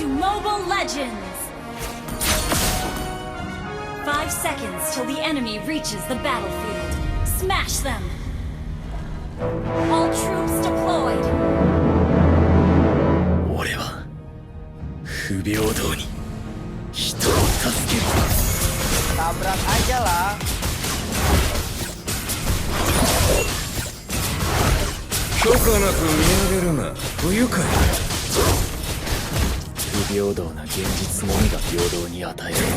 Mobile Legends! 5 seconds till the enemy reaches the battlefield. Smash them! All troops deployed! 俺は不平等に人を助ける。 Tabrak aja lah. 許可なく見上げるな。不愉快だ。不平等な現実のみが平等に与えられる。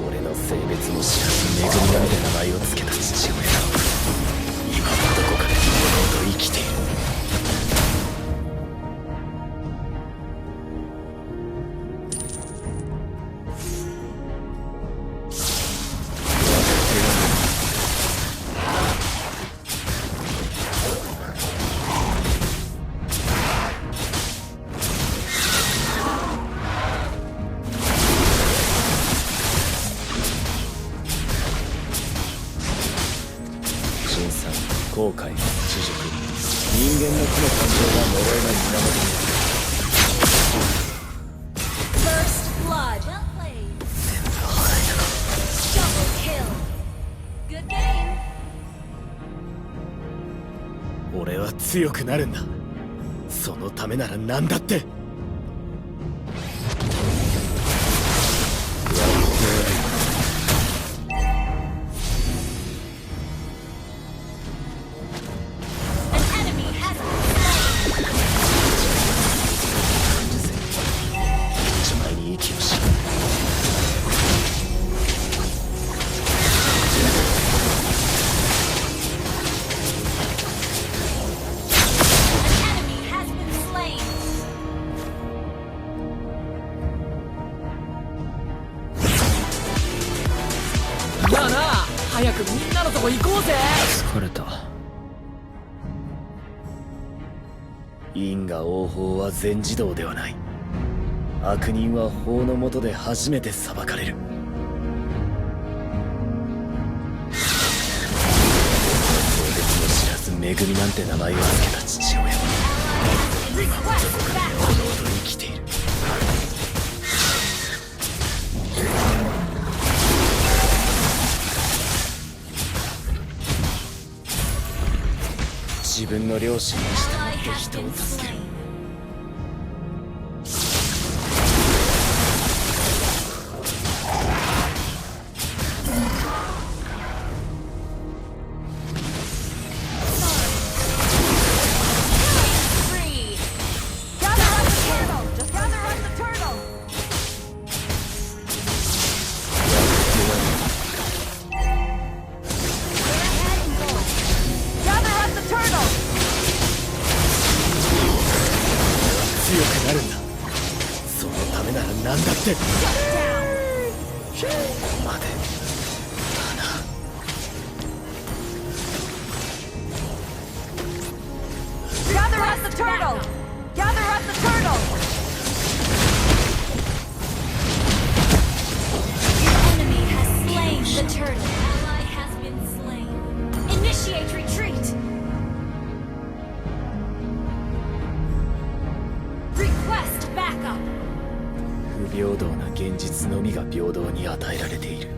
俺の性別も知らず恵みのみで名前を付けた父親が今もどこかで堂々と生きている。後悔、知熟、人間の負の感情が呪いの源になる。First blood! Well played! Double kill! Good game! 俺は強くなるんだ。そのためなら何だって。なあなあ、早くみんなのとこ行こうぜ。疲れた。因果応報は全自動ではない。悪人は法の下で初めて裁かれる。性別も知らず恵みなんて名前を付けた父親は今もどこかで堂々と生きている。自分の両親に従って人を助ける。強くなるんだ。そのためなら何だって。ここまでだな。Gather up the turtle! Gather up the turtle! The enemy has slain the turtle. Ally has been slain. Initiate retreat. Request backup. 不平等な現実のみが平等に与えられている。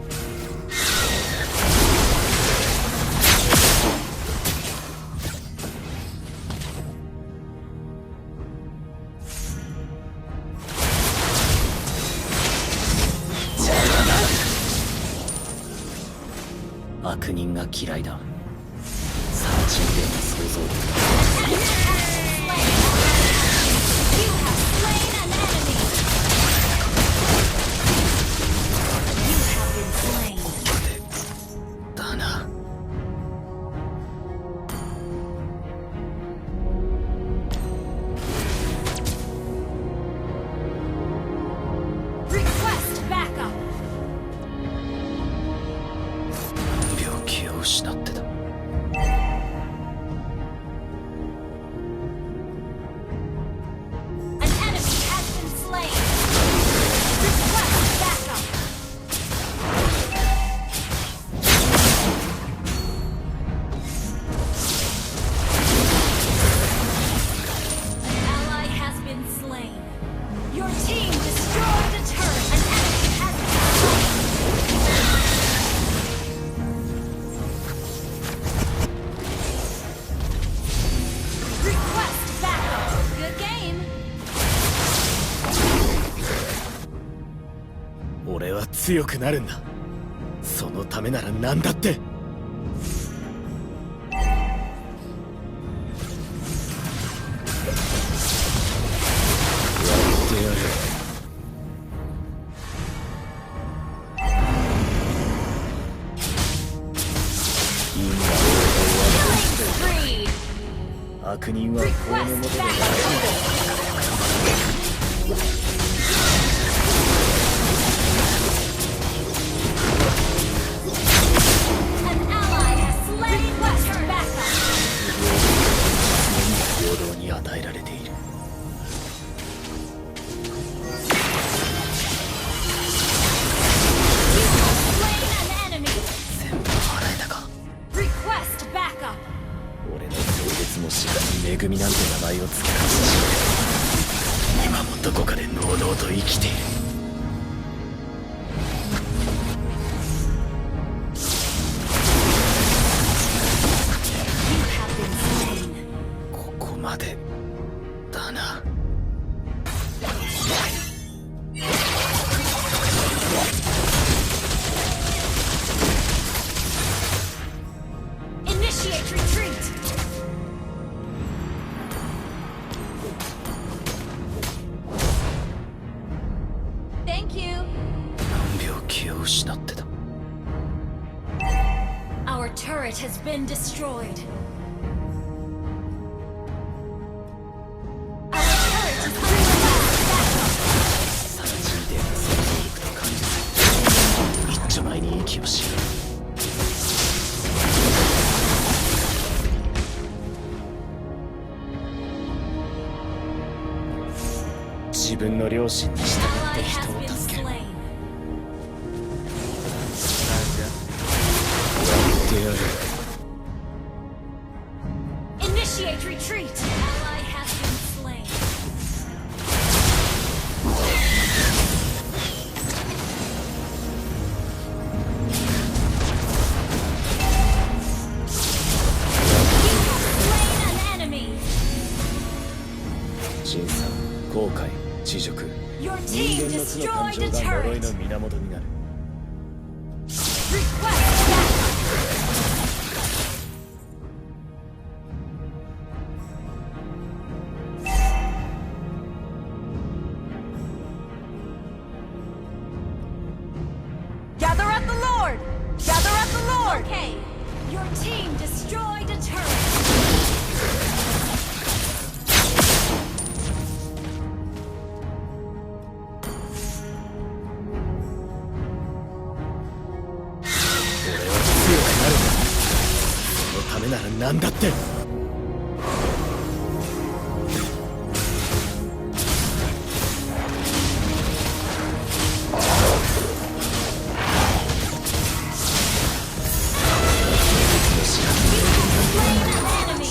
悪人が嫌いだ。サーチンデーの想像力。だな。病気を失ってた。俺は強くなるんだ。そのためなら何だって。やってやる。悪人は法の下で平等に与えられている。全部払えたか。俺の性別も知らず恵みなんて名前を付けた父親、今もどこかでのうのうと生きている。ここまでだな。Initiate retreat! Thank you. 何秒気を失ってた。Our turret has been destroyed. Our turret is under attack. さらにで想像力と感じず一丁前に息をしろ。自分の良心に従っ Ally て has 人を been 助ける。 slain. やってやる。 Initiate retreat! Ally has been slain. Slain an enemy. 陳さん、後悔、恥辱、 Your 人 team 間の負の感 destroyed 情 a が呪い turret. の源になる。 Request backup. Gather at the Lord! Gather at the Lord! Okay, your team destroyed a turret.俺は強くなるんだ。そのためなら何だって。Slain an enemy.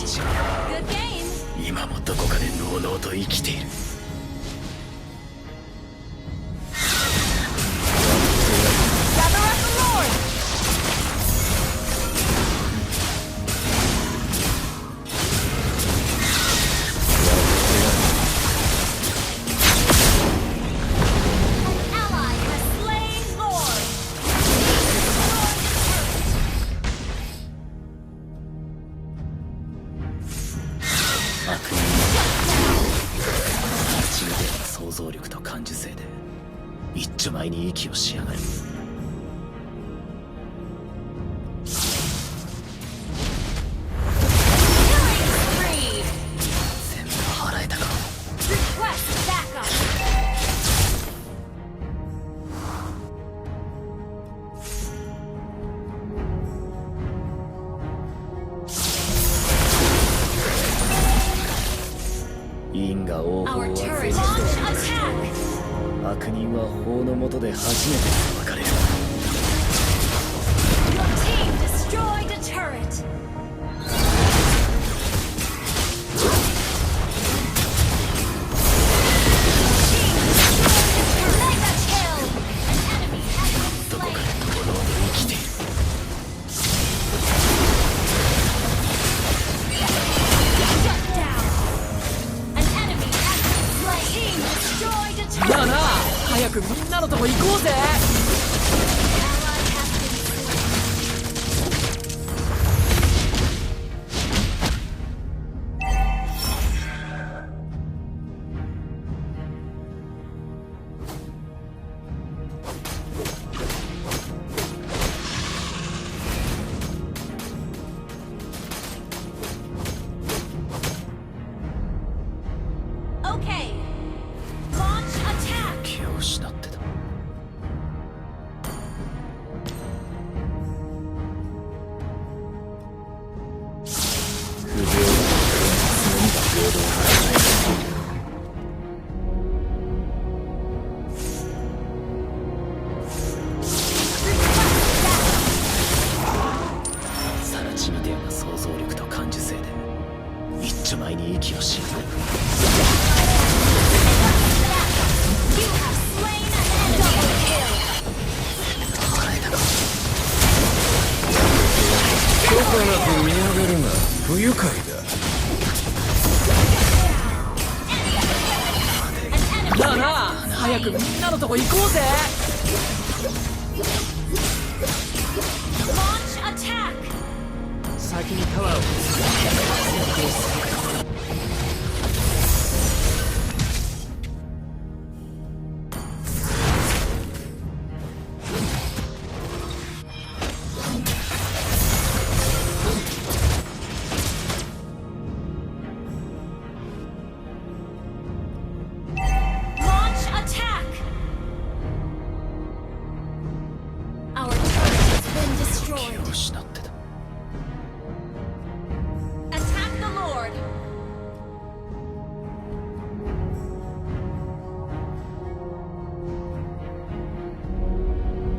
Good game. 今もどこかでのうのうと生きている。 Gather at the Lord! An ally has slain Lord. Destroyed a turret. 悪人は立ち見で想像力と感受性で一丁前に息をしやがる。 Killing spree. 全部払えたか。 Request backup.因果応報は Our 全 turret 部 on attack. 悪人は法の下で初めて裁かれる。 Your team destroyed a turret. Mega kill. An enemy has been どこか slain. でのうのうと生きている。 Shut down. An enemy has been slain. Team destroyed a なあ turret. なあ、早くみんなのとこ行こうぜ。不愉快だ。なあなあ、早くみんなのとこ行こうぜ。 Launch attack! 先にタワーを先行する。 Launch attack! Our turret has been 気 destroyed. を失ってた。 Attack the Lord!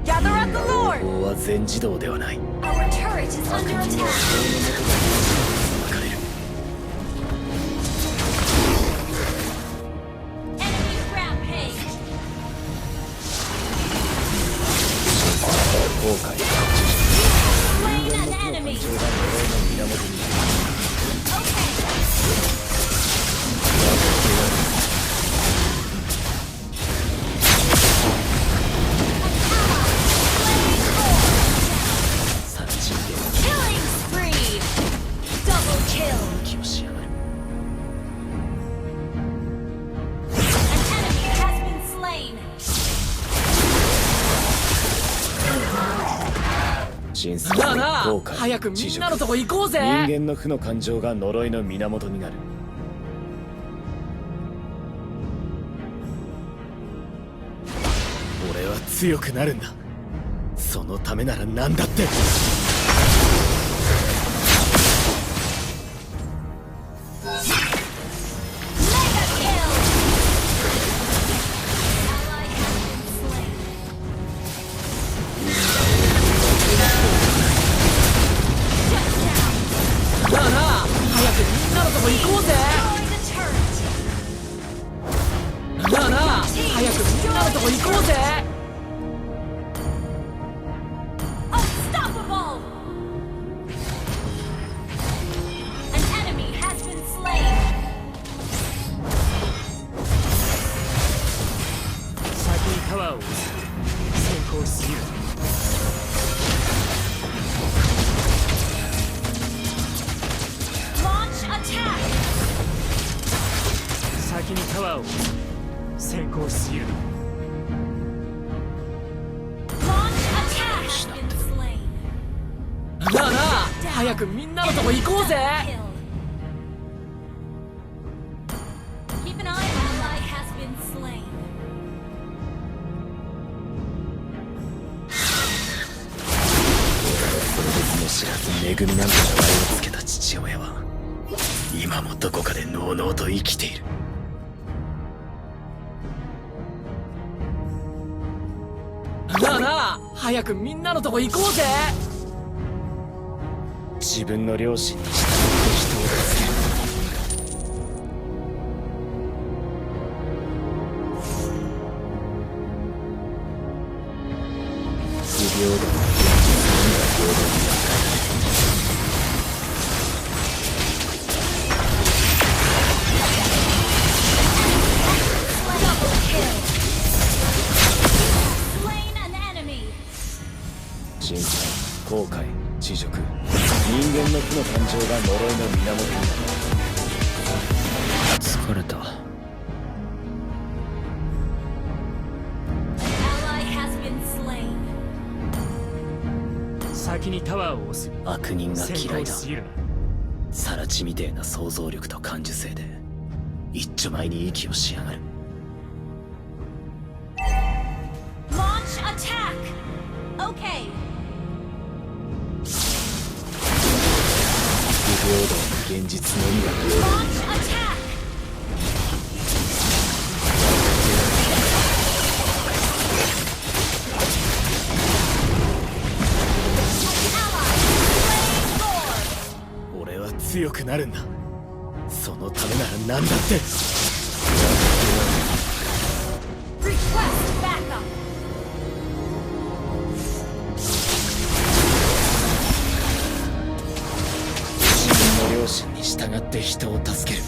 Gather at the 方 Lord! 法は全自動ではない。 Our turret is 悪 under 人は attack. 法の下で裁かれる。 Enemy rampage. 後悔が Slain an enemy. 情が呪いの源になる。 Okay. さら地で Killing spree. Double kill. 気をしやがる。 An enemy has been slain. 真相なあなあ、後悔早くみんなのとこ行こうぜ。人間の負の感情が呪いの源になる。俺は強くなるんだ。そのためなら何だって。 Mega kill. Ally has been slain. Shut down. なあなあ、早くみんなのとこ行こうぜ。 Destroy the turret. なあなあ、早くみんなのとこ行こうぜ。 Unstoppable. An enemy has been slain. 先にタワーを押す。先行すぎる。 Launch attack. 先にタワーを押す。先行すぎる。 Launch attack has been slain. なあなあ、早くみんなのとこ行こうぜ。 Kill. Keep an eye. Ally has been slain. 別も知らず恵みなんて名前をつけた父親は今もどこかでのうのうと生きている。なあなあ、早くみんなのとこ行こうぜ。自分の両親に従って人を助ける。不平等な現実のみが平等に扱えられている。 Double kill. Slain an enemy. 真相、後悔、恥辱、人間の負の感情が呪いの源になる。疲れた。 Ally has been slain. 先にタワーを押す。悪人が先嫌いだ。行すぎるな。サラチみてえな想像力と感受性で一丁前に息をしやがる。 Launch attack. Okay. 不平等な現実のみが平等。 Launch attack. Ally slain Lord. 俺は強くなるんだ。そのためなら何だって。 Request backup. 自分の両親従って人を助ける。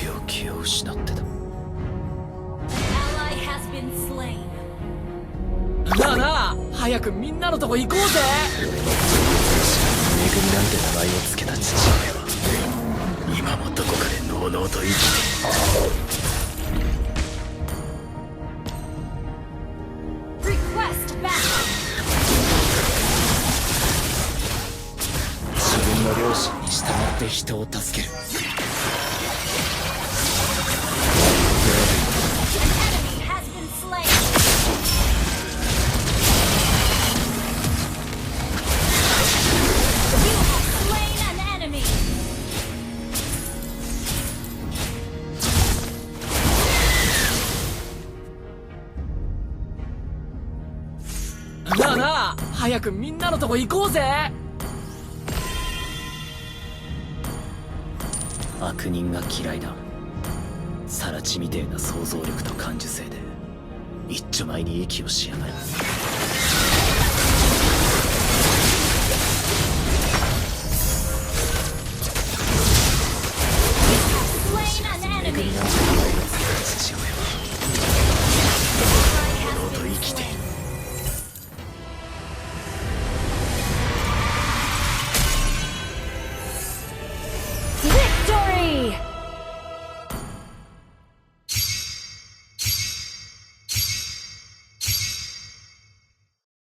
病気を失ってた。なあなあ、早くみんなのとこ行こうぜ。俺のめぐみなんて名前を付けた父親は今もどこかでのうのうと生きている。自分の両親に従って人を助ける。なあなあ、早くみんなのとこ行こうぜ。悪人が嫌いだ。サラチみてえな想像力と感受性で一丁前に息をしやがる。